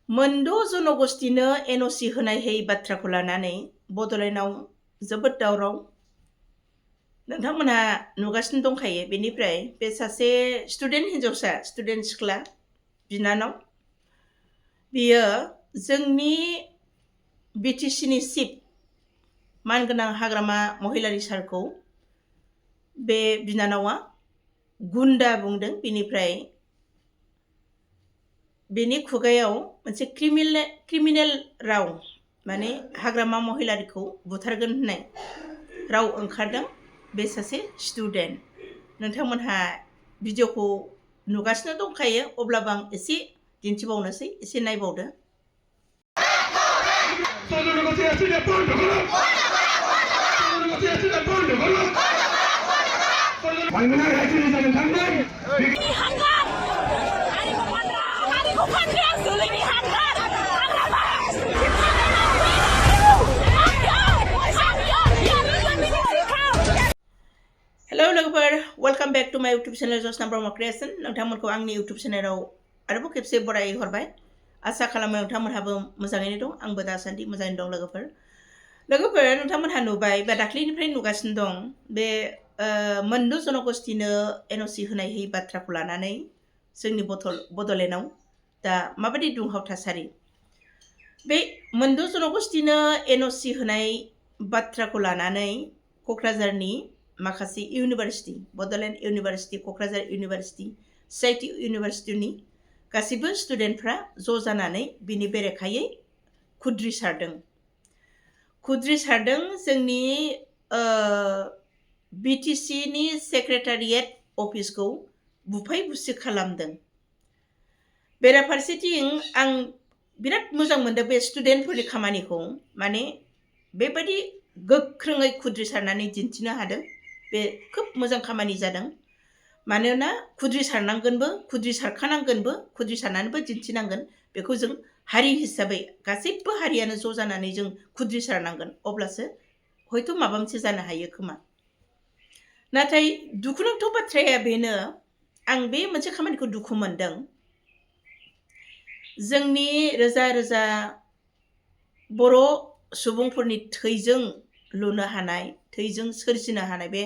मोनद' जनगोष्ठीनो एनअसि होनाय बाथ्राखौ लानानै बड'लेण्डआव जोबोद दावराव नोंथांमोनहा नुगासिनो दंखायो। बेनिफ्राय बे सासे स्टुडेन्ट हिनजावसा स्टुडेन्ट सिख्ला बिनानाव बियो जोंनि बिटिसिनि चिफ मानगोनां हाग्रामा महिलारी सारखौ बे बिनानावा गुन्दा बुंदों। बेनिफ्राय बेनि खुगायाव मोनसे क्रिमिनेल राव माने हाग्रामा महिलारिखौ बुथारगोन होननाय राव ओंखारदों। बे सासे स्टुडेन्ट नोंथांमोनहा भिडिअखौ नुगासिनो दंखायो, अब्लाबो आं एसे दिन्थिबावनोसै, एसे नायबावदो। हेलो लोगोफोर, वेलकाम बैक टू माय यूट्यूब चैनल जसना ब्रह्म क्रिएशन। नोंथांमोनखौ आंनि यूट्यूब चैनलाव आरोबाव खेबसे बराय हरबाय। आसा खालामो नोंथांमोनहाबो मोजाङैनो दं। आंबो दासान्दि मोजाङैनो दं। लोगोफोर नोंथांमोनहा नुबाय बा दाख्लैनिफ्राय नुगासिनो दं बे मोनद' जनगोष्ठीनो एनअसि होनाय बाथ्राखौ लानानै जोंनि बड'लेण्डआव दा माबायदि दुंहाव थासारि। बे मोनद' जनगोष्ठीनो एनअसि होनाय बाथ्राखौ लानानै क'क्राझारनि माखासे university, Bodoland university, Kokrajhar university, CIT इउनिभार्सिटिनि गासिबो स्टुडेन्टफ्रा ज' जानानै बिनि बेरेखायै खुद्रिसारदों जोंनि बिटिसिनि सेक्रेटारियेट अफिसखौ बुफाय बुसि खालामदों। बेराफारसेथिं आं बिराद मोजां मोनदों बे स्टुडेन्टफोरनि खामानिखौ, माने बेबायदि गोख्रोङै खुद्रिसारनानै दिन्थिनो हादों। बे खोब मोजां खामानि जादों। मानोना खुद्रिसारखानांगोनबो, खुद्रिसारनानैबो दिन्थिनांगोन। बेखौ जों हारि हिसाबै गासैबो हारियानो ज' जानानै जों खुद्रिसारनांगोन, अब्लासो हयथ' माबा मोनसे जानो हायो खोमा। नाथाय दुखुनांथाव बाथ्राया बेनो, आं बे मोनसे खामानिखौ दुखु मोनदों। जोंनि रोजा रोजा बर' सुबुंफोरनि थैजों लुनो हानाय, थैजों सोरजिनो हानाय बे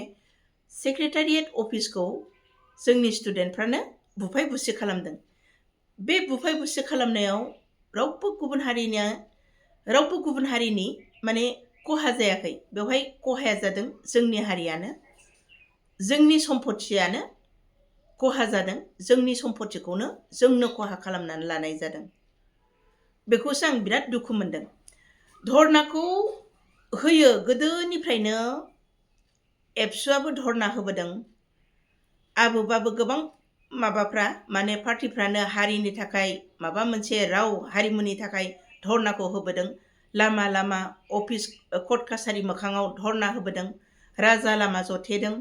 सेक्रेटारियेट अफिसखौ जोंनि स्टुडेन्टफ्रानो बुफाय बुसि खालामदों। बे बुफाय बुसि खालामनायाव रावबो गुबुन हारिनि माने खहा जायाखै। बेवहाय खहाया जादों जोंनि हारियानो, जोंनि सम्पथियानो खहा जादों। जोंनि सम्पथिखौनो जोंनो खहा खालामनानै लानाय जादों। बेखौसो आं बिराद दुखु मोनदों। धर्नाखौ होयो, गोदोनिफ्रायनो एबसुआबो धर्ना होबोदों। आबोबाबो गोबां माबाफ्रा माने पार्टिफ्रानो हारिनि थाखाय माबा मोनसे राव हारिमुनि थाखाय धर्नाखौ होबोदों। लामा लामा अफिस कर्ट कासारि मोखाङाव धर्ना होबोदों। राजा लामा जथेदों,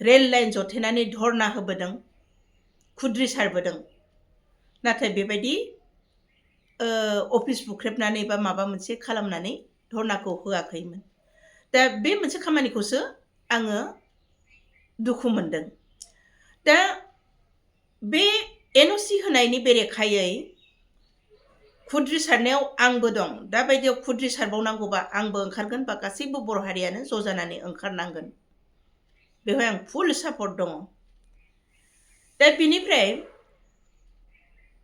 रेल लाइन जथेनानै धर्ना होबोदों, खुद्रिसारबोदों। नाथाय बेबायदि अफिस बुख्रेबनानै बा माबा मोनसे खालामनानै धर्नाखौ होआखैमोन। दा बे मोनसे खामानिखौसो आङो दुखु मोनदों। दा बे एनअसि होनायनि बेरेखायै खुद्रिसारनायाव आंबो दं। दा बायदियाव खुद्रिसारबावनांगौबा आंबो ओंखारगोन, बा गासैबो बर' हारियानो ज' जानानै ओंखारनांगोन। बेवहाय आं फुल सापर्ट दङ। दा बिनिफ्राय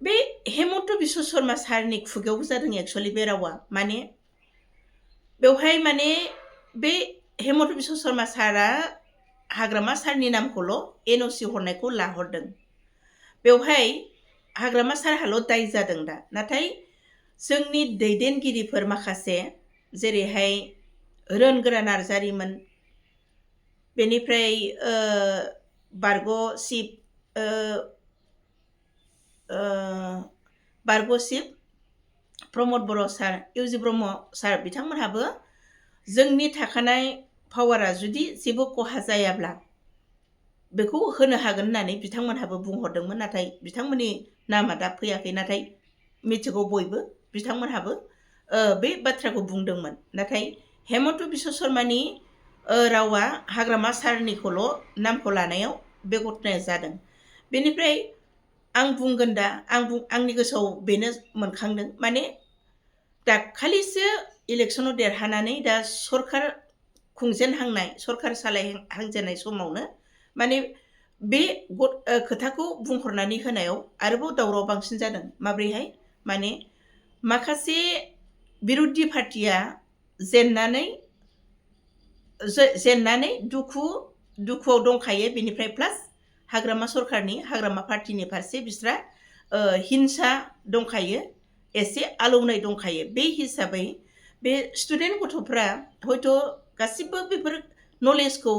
बे हेमन्त बिश्व शर्मा सारनि खुगायावबो जादों एक्सुअलि बे रावा। माने बेवहाय माने बे हेमन्त बिश्व शर्मा सारा हाग्रामा सारनि नामखौल' एनअसि हरनायखौ लाहरदों। बेवहाय हाग्रामा सारहाल' दाय जादों दा। नाथाय जोंनि दैदेनगिरिफोर माखासे, जेरैहाय रोनगोरा नार्जारिमोन, बेनिफ्राय बारग' चिफ प्रमद बर' सार, इउजि ब्रह्म सार, बिथांमोनहाबो जोंनि थाखानाय पावारा जुदि जेबो खहा जायाब्ला बेखौ होनो हागोन होननानै बिथांमोनहाबो बुंहरदोंमोन। नाथाय बिथांमोननि नामा दा फैयाखै। नाथाय मिथिगौ बयबो बिथांमोनहाबो बे बाथ्राखौ बुंदोंमोन। नाथाय हेमन्त बिश्व शर्मानि रावा हाग्रामा सारनिखौल' नामखौ लानायाव बे घटनाया जादों। बेनिफ्राय आं बुंगोन दा आंनि गोसोआव बेनो मोनखांदों माने दाखालिसो इलेक्सनाव देरहानानै दा सरखार खुंजेनहांनाय सरखार सालायहांजेननाय समावनो माने बे खोथाखौ बुंहरनानै होनायाव आरोबाव दावराव बांसिन जादों माब्रैहाय माने माखासे बिरुद्दि पार्टिया जेननानै दुखुआव दंखायो बेनिफ्राय प्लास हाग्रामा सरखारनि हाग्रामा पार्टिनि फारसे बिस्रा हिंसा दंखायो एसे आलौनाय दंखायो बे हिसाबै बे स्टुडेन्ट गथ'फ्रा हयथ' गासिबो बेफोर नलेजखौ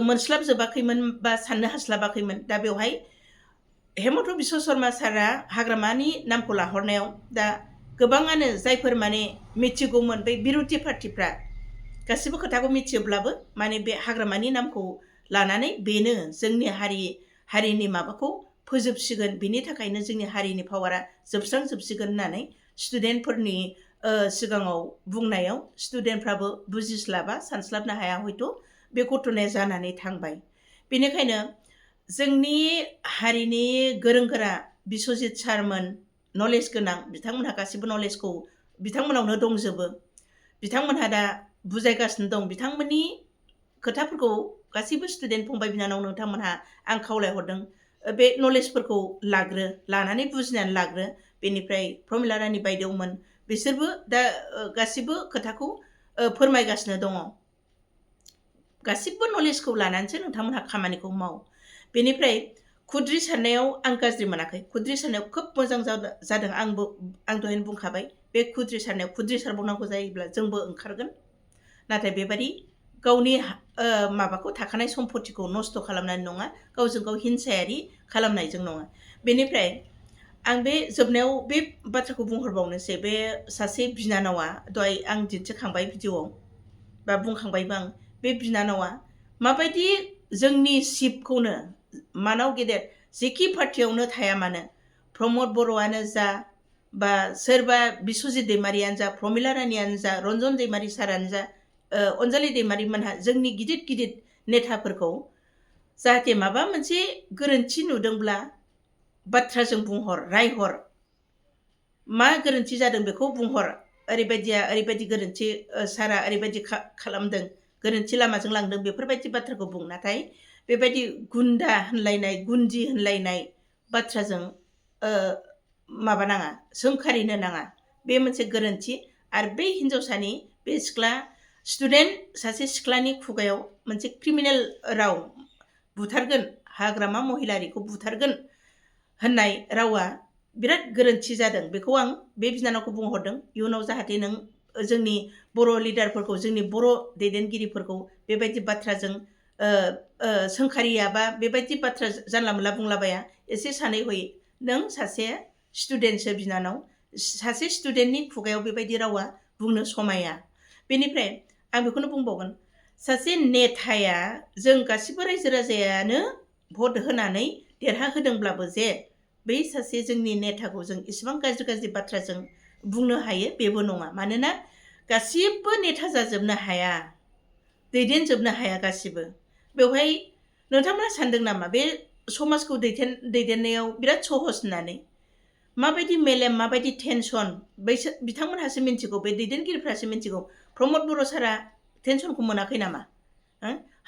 मोनस्लाबजोबाखैमोन बा साननो हास्लाबाखैमोन दा बेवहाय हेमन्त बिश्व शर्मा सारा हाग्रामानि नामखौ लाहरनायाव दा गोबाङानो जायफोर माने मिथिगौमोन बै बिरुद्दि पार्टिफ्रा गासिबो खोथाखौ मिथियोब्लाबो माने बे हाग्रामानि नामखौ लानानै बेनो जोंनि हारिनि माबाखौ फोजोबसिगोन बिनि थाखायनो जोंनि हारिनि पावारा जोबस्रांजोबसिगोन होननानै स्टुडेन्टफोरनि सिगाङाव बुंनायाव स्टुडेन्टफ्राबो बुजिस्लाबा सानस्लाबनो हाया हयथ' बे घटनाया जानानै थांबाय बेनिखायनो जोंनि हारिनि गोरों गोरा बिस्वजित सारमोन नलेज गोनां बिथांमोनहा गासिबो नलेजखौ बिथांमोनावनो दंजोबो बिथांमोनहा दा बुजायगासिनो दं बिथांमोननि खोथाफोरखौ गासैबो स्टुडेन्ट फंबाय बिनानाव नोंथांमोनहा आं खावलायहरदों बे नलेजफोरखौ लानानै बुजिनानै लाग्रो बेनिफ्राय प्रमिला रानी बायदेवमोन बिसोरबो दा गासिबो खोथाखौ फोरमायगासिनो दङ गासिबो नलेजखौ लानानैसो नोंथांमोनहा खामानिखौ माव बेनिफ्राय खुद्रि सारनायाव आं गाज्रि मोनाखै खुद्रि सारनायाव खोब मोजां जादों आं दहायनो बुंखाबाय बे खुद्रि सारनायाव खुद्रि सारबावनांगौ जायोब्ला जोंबो ओंखारगोन नाथाय बेबायदि गावनि माबाखौ थाखानाय सम्पतिखौ नस्थ' खालामनानै नङा गावजों गाव हिंसायारि खालामनायजों नङा बेनिफ्राय आं बे जोबनायाव बे बाथ्राखौ बुंहरबावनोसै बे सासे बिनानावा दहाय आं दिन्थिखांबाय भिडिअआव बा बुंखांबायबो आं बे बिनानावा माबायदि जोंनि शिबखौनो मानाव गेदेर जेखि पार्टियावनो थाया मानो प्रमद बर'आनो जा बा सोरबा बिस्वजित दैमारियानो जा प्रमिला रानीयानो जा रन्जन दैमारि सारानो जा अनजालि दैमारि मोनहा जोंनि गिदिर गिदिर नेताफोरखौ जाहाथे माबा मोनसे गोरोन्थि नुदोंब्ला बाथ्राजों बुंहर रायहर मा गोरोन्थि जादों बेखौ बुंहर ओरैबायदि गोरोन्थि सारा ओरैबायदि खालामदों गोरोन्थि लामाजों लांदों बेफोरबायदि बाथ्राखौ बुं नाथाय बेबायदि गुन्दा होनलायनाय गुन्दि होनलायनाय बाथ्राजों माबा नाङा सोंखारिनो नाङा बे मोनसे गोरोन्थि आरो बै हिन्जावसानि बे सासे सिख्लानि खुगायाव मोनसे क्रिमिनेल राव बुथारगोन हाग्रामा महिलारिखौ बुथारगोन होननाय रावा बिराद गोरोन्थि जादों बेखौ आं बे बिनानावखौ बुंहरदों इयुनाव जाहाथे नों जोंनि बर' लिडारफोरखौ जोंनि बर' दैदेनगिरिफोरखौ बेबायदि बाथ्राजों सोंखारियाबा बेबायदि बाथ्रा जानला मोनला बुंलाबाया एसे सानै हयै नों सासे स्टुडेन्टसो बिनानाव सासे स्टुडेन्टनि खुगायाव बेबायदि रावा बुंनो समाया बेनिफ्राय आं बेखौनो बुंबावगोन सासे नेताया जों गासिबो रायजो राजायानो भट होनानै देरहाहोदोंब्लाबो जे बै सासे जोंनि नेताखौ जों इसिबां गाज्रि बाथ्राजों बुंनो हायो बेबो नङा मानोना गासिबो नेता जाजोबनो हाया दैदेनजोबनो हाया गासिबो बेवहाय नोंथांमोना सानदों नामा बे समाजखौ दैदेननायाव बिराद सहज होननानै माबायदि मेलेम माबायदि टेनसन बिथांमोनहासो मिन्थिगौ बे दैदेनगिरिफ्रासो मिन्थिगौ प्रमद बर' सारा टेनसनखौ मोनाखै नामा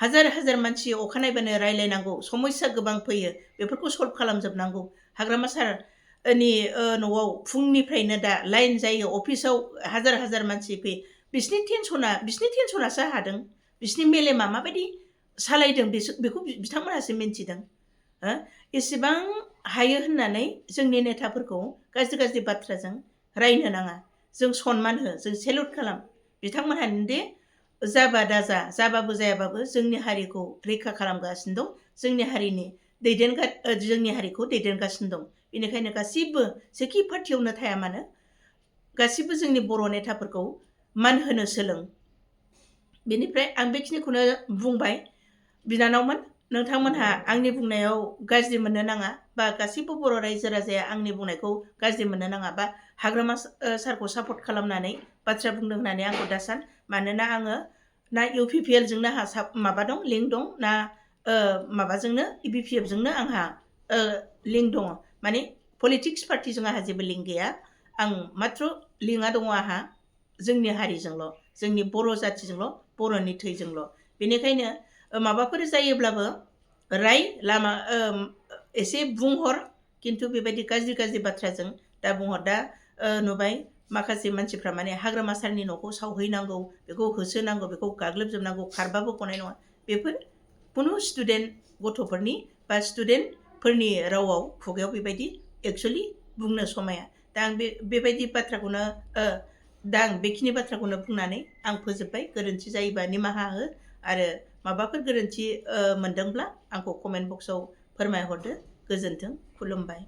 हाजार मानसि अखानायबानो रायलायनांगौ समस्या गोबां फैयो बेफोरखौ सल्भ खालामजोबनांगौ हाग्रामा सारनि न'आव फुंनिफ्रायनो दा लाइन जायो अफिसाव हाजार मानसि फैयो बिसिनि टेनसनासो हादों बिसिनि मेलेमा माबायदि सालायदों बेखौ बिथांमोनहासो मिन्थिदों एसेबां हायो होननानै जोंनि नेताफोरखौ गाज्रि बाथ्राजों रायनो नाङा जों सनमान हो जों सेलुट खालाम बिथांमोनहानो दे जाबा दाजा जाबाबो जायाबाबो जोंनि हारिखौ रैखा खालामगासिनो दं जोंनि हारिखौ दैदेनगासिनो दं बेनिखायनो गासिबो जेखि पार्टियावनो थाया मानो गासिबो जोंनि बर' नेताफोरखौ मान होनो सोलों बेनिफ्राय आं बेखिनिखौनो बुंबाय बिनानावमोन नोंथांमोनहा आंनि बुंनायाव गाज्रि मोननो नाङा बा गासिबो बर' रायजो राजाया आंनि बुंनायखौ गाज्रि मोननो नाङा बा हाग्रामा सारखौ सापर्ट खालामनानै बाथ्रा बुंदों होननानै आंखौ दासान मानोना आङो ना UPPL जोंनो आंहा माबा दं लिंक दं ना माबाजोंनो EBPF जोंनो आंहा लिंक दङ माने पलिटिक्स पार्टिजों आंहा जेबो लिंक गैया आं मात्र लिंकआ दङ आंहा जोंनि हारिजोंल' जोंनि बर' जाथिजोंल' बर'नि थैजोंल' बेनिखायनो माबाफोर जायोब्लाबो राय लामा एसे बुंहर खिन्थु बेबायदि गाज्रि गाज्रि बाथ्राजों दा बुंहर दा नुबाय माखासे मानसिफ्रा माने हाग्रामा सारनि न'खौ सावहैनांगौ बेखौ होसोनांगौ बेखौ गाग्लोबजोबनांगौ खारबाबो गनाय नङा बेफोर खुनु स्टुडेन्ट गथ'फोरनि बा स्टुडेन्टफोरनि रावाव खुगायाव बेबायदि एक्सुवेलि बुंनो समाया दा आं बेबायदि बाथ्राखौनो दा आं बेखिनि बाथ्राखौनो बुंनानै आं फोजोब्बाय गोरोन्थि जायोबा निमाहा हो आरो माबाफोर गोरोन्थि मोनदोंब्ला आंखौ कमेन्ट बक्सआव फोरमायहरदो गोजोन्थों खुलुमबाय